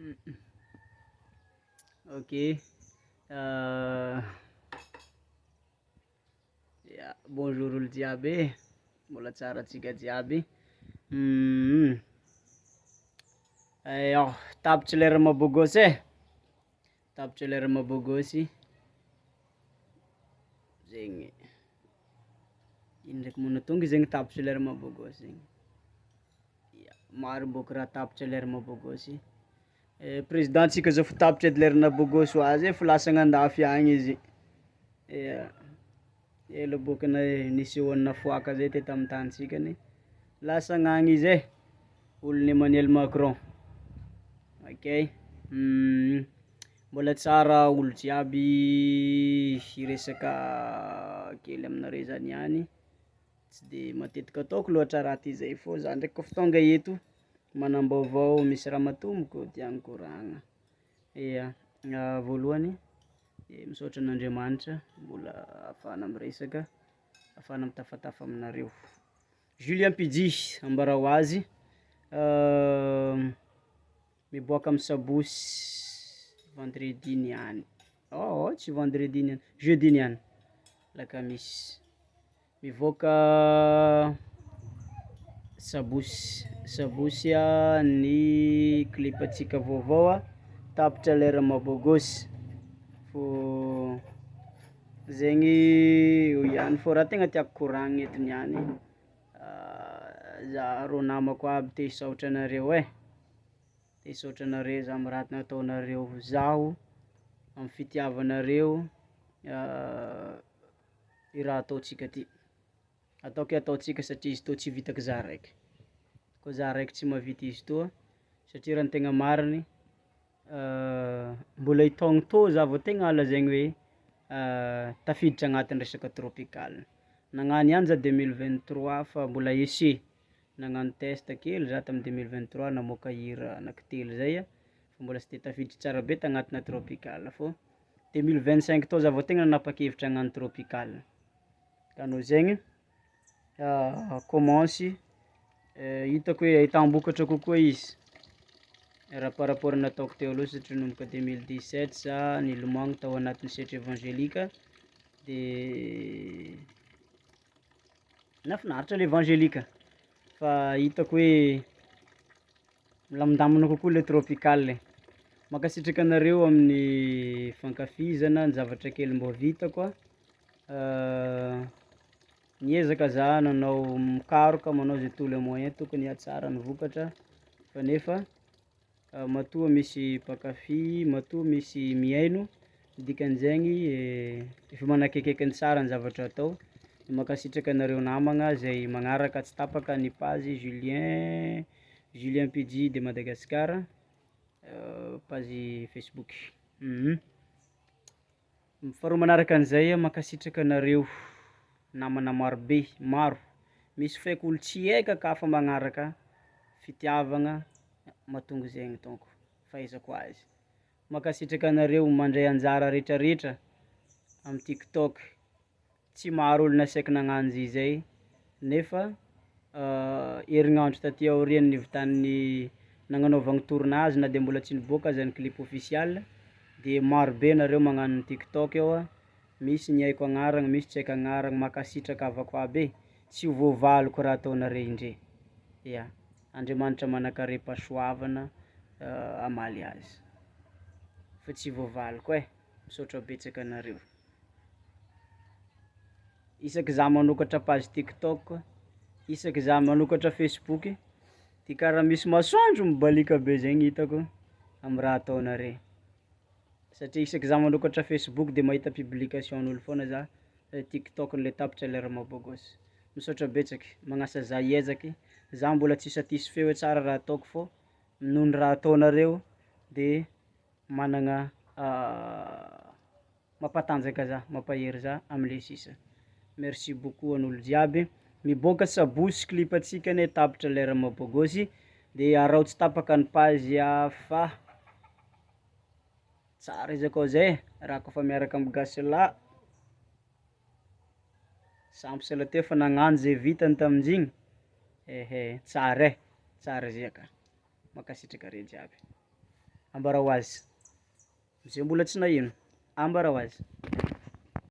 Ok, ya bonjour olo jiaby e, mbola tsara atsika jiaby? Eoa tapitry lera maha-bôgôsy e, tapitry lera maha-bôgôsy, zegny, ino ndraiky moa nahatonga zegny tapitry lera maha-bôgôsy zegny? Ia, maro bôka raha tapitry lera maha-bôgôsy, prezidantsika zao fa tapitry edy lera naha-bôgôsy ho azy e, fa lasagna andafy agny izy, ia, ela bôka na- nisehoan'ny nafoaka zay teto amy tanitsikany, lasagna agny izy e, olon'i Emmanuel Macron, okey, mbola tsara olo jiaby, hiresaka kely aminareo zah niany, tsy de matetiky ataoko loatra raha ty zay fô zah ndraiky kôfa tonga eto manam-baovao misy raha matomboko tiàgna koragna, ia voalohany misaotra an'Andriamanitra mbola ahafahana miresaka, ahafahana mitafatafa aminareo. Julien PJ, ambarao azy miboaka amy sabosy vendredi niany, tsy vendredi niany, jeudi niany lakamisy, mivoaka sabosy sabosy a ny clipatsika vaovao a tapitra lera maha-bôgôsy fô zegny eo ihany fô raha tegna tiàko koragnina eto niany, zah rô namako aby te hisaotra anareo e, te hisaotra anare zah amy raha nataonareo ho zaho, amy fitiavanareo i raha ataotsika ty, ataoko hoe ataotsika satria izy tô tsy vitako zah raiky, koa zah raiky tsy mahavita izy toa satria raha ny tegna mariny mbola i taogno tô zah vao tegna lazainy hoe tafiditry agnatin'ny resaka trôpikala, nagnano ihany zah 2023 fa mbola essai, nagnano test kely zah tamy 2023 namoaka hira anaky telo zay a, fa mbola tsy de tafiditry tsara be tagnatina trôpikala fô 2025 tô zah vao tegna nanapa-kevitry hagnano trôpikala, ka noho zegny kômansy hitako hoe ahitam-bokatra kokoa izy raha par rapport nataoko teo aloha satria nanomboka 2017 zah nilomagno tao anatin'ny sehatra evanzelika de nahafinaritra le evanzelika fa hitako hoe milamindamina kokoa le trôpikale. Mankasitraka anareo amin'ny fankafizana ny zavatra kely mbô vitako a, niezaka zah nanao mikaroka manao ze tous les moyens tokony ahatsara ny vokatra fa nefa matoa misy mpankafy, matoa misy mihaino dikan'izegny efa manakaikaiky ny tsara ny zavatra atao, mankasitraka anareo namagna zay magnaraka tsy tapaka ny page Julien, Julien PJ de Madagascar, page facebook. Faharoa magnarakan'izay, mankasitraka anareo namana marobe maro, misy feky olo tsy aiko aka fa magnaraka, fitiavagna mahatonga zegny dônko fahaizako azy, mankasitraka anareo mandray anjara retraretra amy tiktok, tsy maro olo nasaiko nagnano izy zay nefa herignandro taty aorian'ny nivitan'ny nagnanaovana tournage na de mbola tsy niboaka aza ny clip official de marobe nareo magnano tiktok ao a, misy ny aiko agnarana, misy tsy aiko agnarana, mankasitraka havako aby e, tsy voavaliko raha ataonare indre, ia Andriamanitra magnankarem-pahasoavana hamaly azy fa tsy voavaliko e, misaotra betsaka anareo. Isaky zah manokatra page tiktok, isaky zah manokatra facebook, de kara misy masoandro mibalika be zegny hitako amy raha ataonare, satria isaky zah manokatra facebook de mahita publication'olo foagna zah tiktoknle tapitra lera maha-bôgôsy, misaotra betsaky, magnasa zah hiezaky, zah mbola tsy satisfait hoe tsara raha ataoko fô noho ny raha ataonareo de magnana mampatanjaka zah, mampahery zah amle sisa, merci beaucoup an'olo jiaby, miboaka sabosy clipantsika anie tapitra lera maha-bôgôsy de araho tsy tapaka ny page a fa tsara izy akao zay, raha kôfa miaraka amy Gasy Lah, Samsy lahateo efa nagnano ze vitany taminjigny, ehe tsara e, tsara izy aka, mankasitraka are jiaby. Ambarao azy, zay mbola tsy naheno, ambarao azy.